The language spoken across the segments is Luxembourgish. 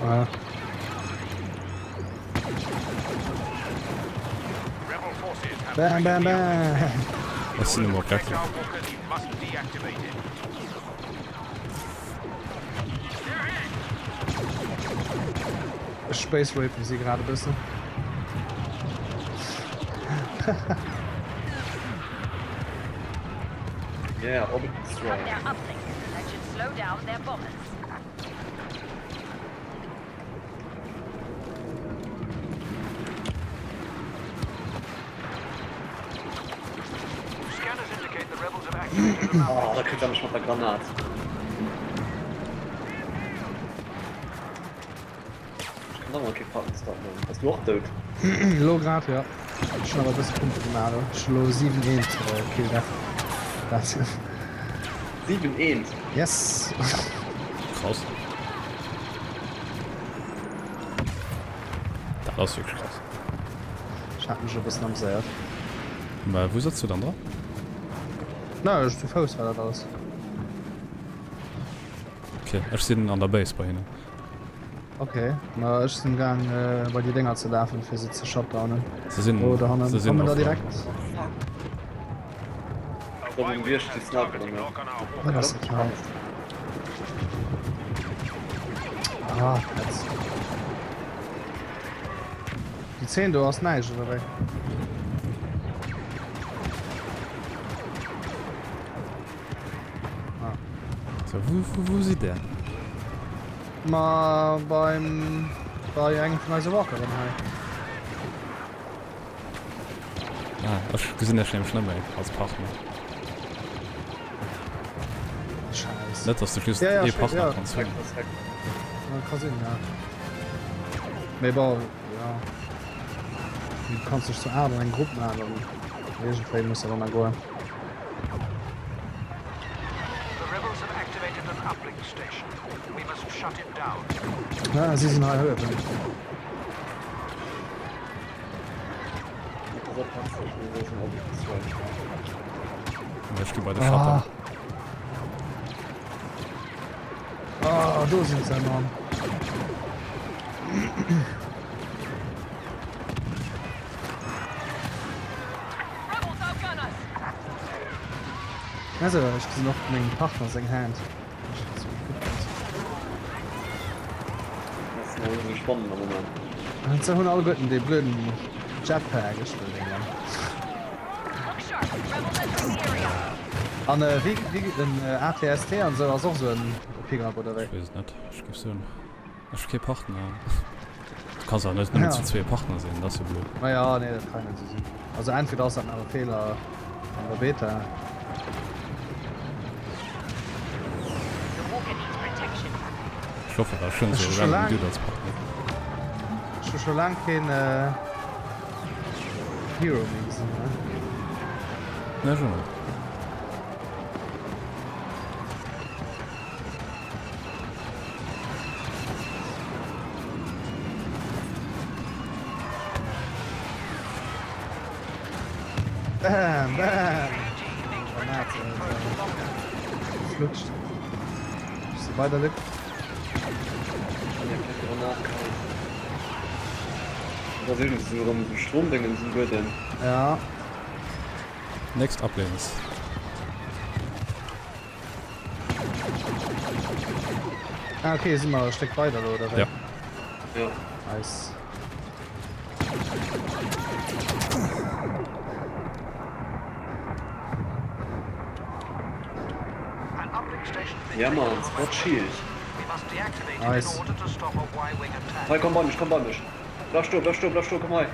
Ah. Bam, bam, bam. Ech sinn um Objective. Ech space rapen si grad e bëssen. Yeah, orbital strike. Oh, da kritt er mech mat der Granat. Ech kann ëmmer kee fucking Stop man. Bass du och dout? Elo grad, jo. Ech hunn awer e bësse Punkte gemaach elo. Ech hunn elo 7 eent Kill Death Ratio. 7 eent? Yes! Krass. Dat ass wierklech krass. Ech hat mech e bëssen ameséiert. Mä wou sëtz du dann dran? Na, ech zu Fouss war dat alles. Ok, ech sinn an der Base bei hinnen. Ok, ma ech sinn gaang bei déi Dénger ze lafen fir se ze shutdownen. Se sinn, Oh, dohannen se sinn kommen der och direkt. Op dem Bierg déi Sniper ëmmer. Wat ass dat hei? Ah, Petz. Déi 10 do ass näischt, oder wéi? Ah. So, wou, wou, wou sidd der? Ma beim bei engem vun eise Walkeren hei. Ah, ech gesinn dech nämlech net méi als Partner. Scheiß. Net, dass du just Ja, ja, ee ech- Partner ja. kanns hunn. Ja, ka sinn, ja. Mee bon, ja. Du kanns dech zu 8 an eng Grupp maachen an iergendwéi muss dat dann da goen. Ah, si sinn hei uewen. Ech gi bei de Shutter. Ah, do sinn se, Mann. Also, ech gesinn och mengem Partner seng Hand. Se hunn alleguerten dee blöden Jetpack, ech wëll deen dann. An wéi wéi den ATST an esou ass och esou en Pickup oder wéi? Ech weess et net, ech géif soen ech hu kee Partner. Du kanns awer net nëmmen zu zwee Partner sinn, dat ass jo blöd. Ma jo, nee dat kann net esou sinn. Also entweder ass dat nach e Feeler an der Beta. Ech hoffen ech hunn esou e random Dude als Partner. Ech hu scho laang keen Hero méi gesinn, ne? Nee, ech och net. Bam, bam! Granate, Flutscht. Bist du weiter, Luc? Da sinn se erëm esou Stromdéngens um Buedem. Ja. Next Uplinks. Ah, okay, si mer e Stéck weider elo, oder wéi? Ja. Ja. Nice. Ja Mann, Spot Shield. Nice. Hei, komm bei mech, komm bei mech. Bleif stoen, bleif stoen, bleif stoen, komm hei.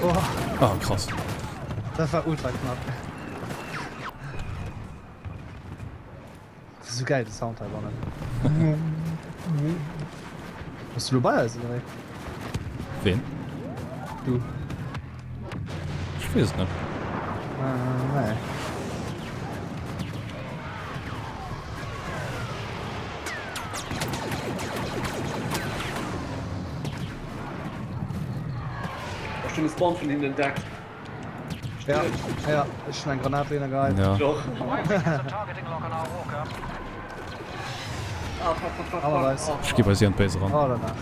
Oh. Ah, krass. Dat war ultra knapp. Dat ass sou gäil, de Sound heibannen. Bass du lo bei eis, oder wéi? Ween? Du. Ech weess et net. Äh, nee. Ech hunn de Spawn vun hinnen entdeckt. Ja, ja, ech hun eng Granat dohinner geheit. Ja. Ech gi bei si an d'Base eran. Oh la la.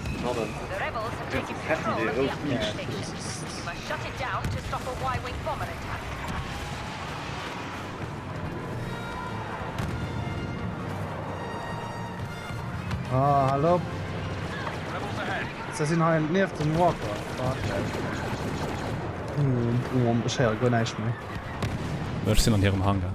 Ah, hal op. Se sinn hei nieft dem Walker. Fuck, ey. Oh, ech héiere guer näischt méi. Ech sinn an hirem Hangar.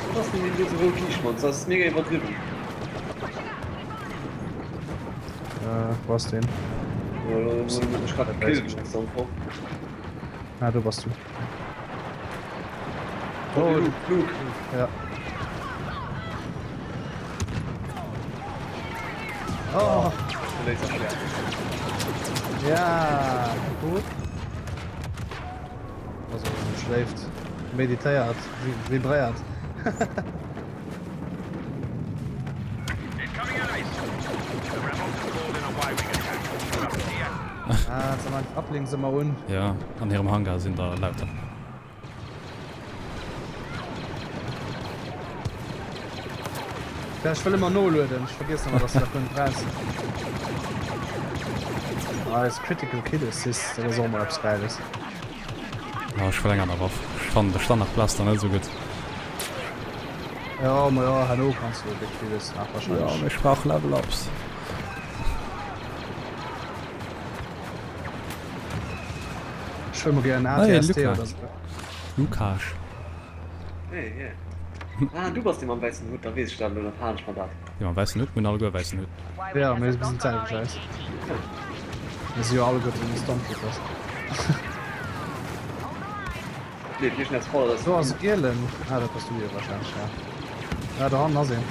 Wat ass denn deen do sou rout liicht, Mann? Dat ass mega iwwerdriwwen. Äh, wou ass deen? Ech grad gekillt, mengst du einfach? Ah, do bass du. Oh, Luke, Luke. Ja. Oh. Ja, gut. Also, schläft, meditéiert, vibréiert. Ah, jetzt haben wir Uplinks immer un. Ja, an hirem Hangar sinn der lauter. Ja, ech wëll ëmmer nolueden. Ech vergiessen ëmmer, dass du dat guer net brauchs. Nice, Critical Kill Assist, dat ass och emol eppes Gäiles. Ah, ech wëll eng aner Waff. Ech fannen de Standard Blaster net esou gutt. Ja, ma jo, herno kanns du déck villes nach wahrscheinlech. Ja, mee ech brauch Level Ups. Ech wëll mol gär en ATST oder sou. Lukasch. Hey, yeah. Ah, du bass dee mam wäissen Hutt, da weess ech dat elo, da fannen ech mer dat. Dee mam wäissen Hutt? Mir hunn alleguer e wäissen Hutt. Ja, mir gesinn d'selwecht aus. Mir si jo alleguerten Stormtroopers. Nee, mir sinn voll. Do ass e gielen. Ah, dat bass du jo wahrscheinlech, ja. Ja, do hannen ass een.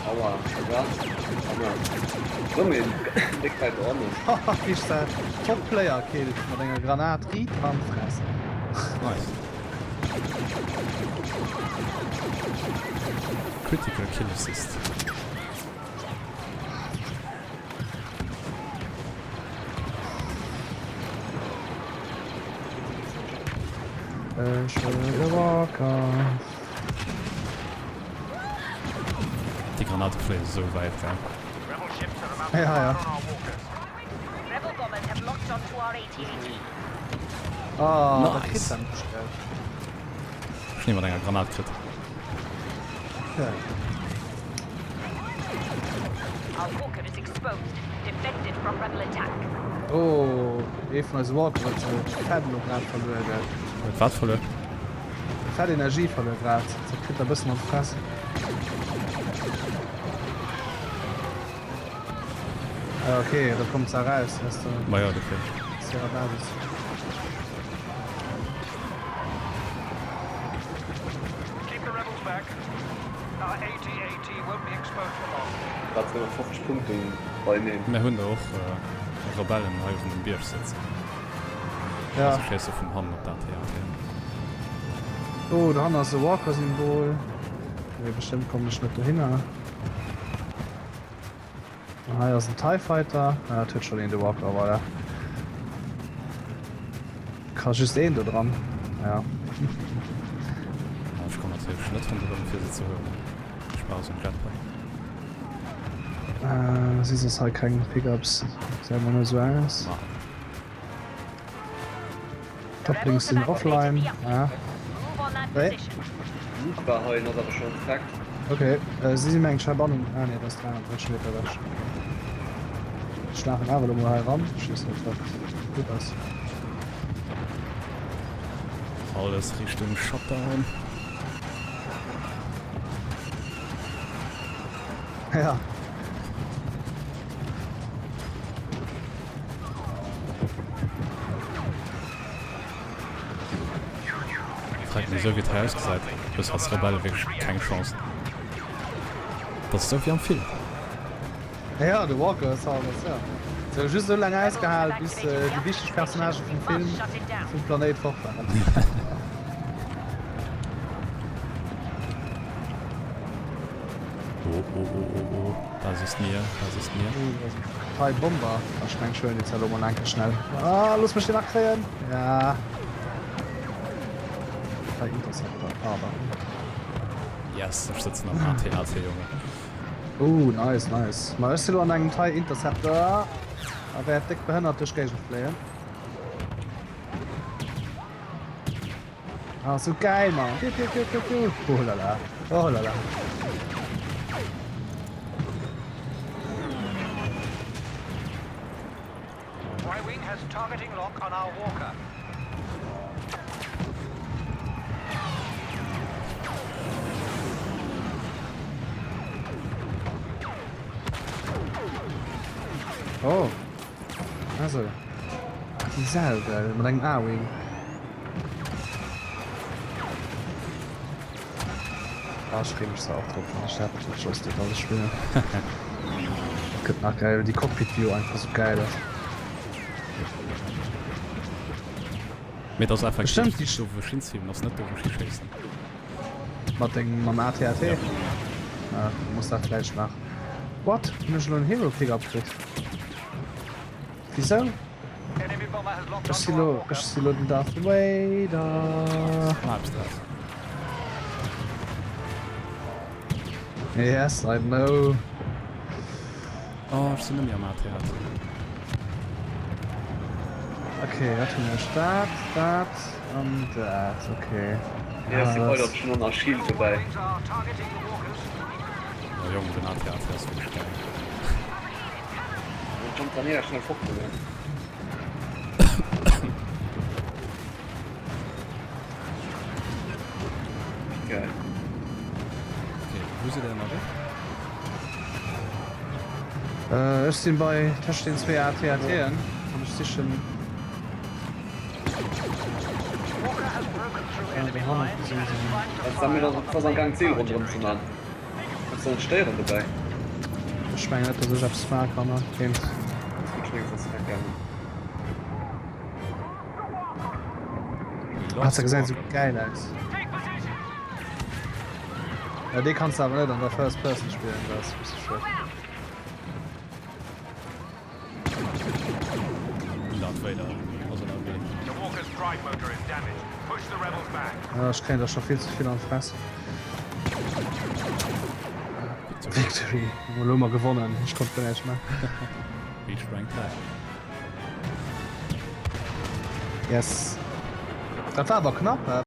Aua, wat? Ah, Rëm een déck wäit dohannen. Haha, krichs de Top Player Kill mat enger Granat riit an d'Fress. Nice. Critical Kill Assist. Ech wëll de Walker. Déi Granate fléie sou wäit, gell? Ja, ja. Oh, dat Nice. kritt dann bestellt. Ech hunn ee mat enger Granat kritt. Okay. Oh, ee vun eise Walker huet fett elo grad verluer, gell? Huet wat verluer? Fett Energie verluer grad. Dat kritt der bëssen an d'Fress. Ah, okay, da kommt se eraus aus der Ma ja, dofir. aus hirer Basis. Wat sinn 50 Punkten beieneen. Mir hunn der och Rebellen hei uewen um Bierg sëtzen. Ja. Also schéisse vun hannen op dat hier. Oh, dohannen ass e Walker-Symbol. Mee bestëmmt kommen ech net dohinner. An hei ass en TIE Fighter. Ah, dat huet schonn een, de Walker, voilà. Ka just een do dran. Ja. Ech kommen natierlech net ronderëm fir se ze huelen. Ech brauch esou en Jetpack. Äh, si soss hei keng Pickups? Gesäit mer net esou aus. Ma. D'Uplings sinn offline. Ah. Wéi? Luke war hei, en ass awer scho infekt. Ok, si si mengen ech heibannen. Ah nee, dat ass 330 Meter ewech. Ech lafen awer elo mol hei eran. Ech weess net wat gutt ass. Alles Richtung Shutdown. Ja. Freet mech esou wéi et hei ausgesäit. Du hues als Rebell wierklech keng Chance. Dat ass esou wéi am Film. Ja, de Walker ass halt ass ja. Se hu just esou laang ausgehal bis déi wichteg Personnagë vum Film vum Planéit fort waren. Oh. Oh oh oh oh, das ist mir, das ist mir. Hei Bomber, ech meng ech huelen déi zwar elo mol enke schnell. Ah, looss mech deen nach kréien. Ja. TIE Interceptor, aber. Yes, ech sëtzen am AT-AT, Jonge. Oh, nice, nice. Ma ech si lo an engem TIE Interceptor a wäert déck behënnert duerch d'Géigend fléien. Ah, sou geil, Mann. Piu, piu, piu, piu, piu. Oh la la. Oh la la. Y-wing has targeting lock on our walker. Oh. Also. Ach, déi Sal, mat engem A-Wing. Ah, ech freeë mech zwar och drop, wann ech dat mat Joystick alles spillen. Dat gëtt nach geil, well déi Cockpit View einfach sou geil ass. Mee et ass effektiv Bestëmmt déi do wou ech hinzielen, ass net do wou ech hischéissen. Mat dengem mam AT-AT? Ja. Ah, da muss dat vläicht nach. What? Hunn ech elo en Hero Pickup kritt? Wisou? Ech si lo, ech si lo den Darth Vader. Ah, eppes draus. Yes, I know. Oh, ech sinn net méi am AT-AT. Okay, wat hunn ech? Dat, dat an dat. Okay. Ja, si Pilot schon an Shield dobäi. Oh, Jong, den AT-AT ass wierklech geil. Geil. Okay, wou sidd der ënnerwee? Äh, ech sinn bei tëscht den zwee AT-ATen an ech sichen. Was am Gang Ziel rondrëm ze man. Kanns du net stéieren dobäi? Ech mengen net dass ech eppes maache kann géint. Ah, se gesäit sou geil aus. Ja, dee kanns de awer net an der First Person spillen, dat ass e bësse schued. Darth Vader ass ënnerwee. Ah, ech kréien der scho vill ze vill an d'Fress. Victory! Elo hu mer gewonnen, ech konnt guer näischt maachen. Reached rank 3. Yes. Dat war awer knapp, hä?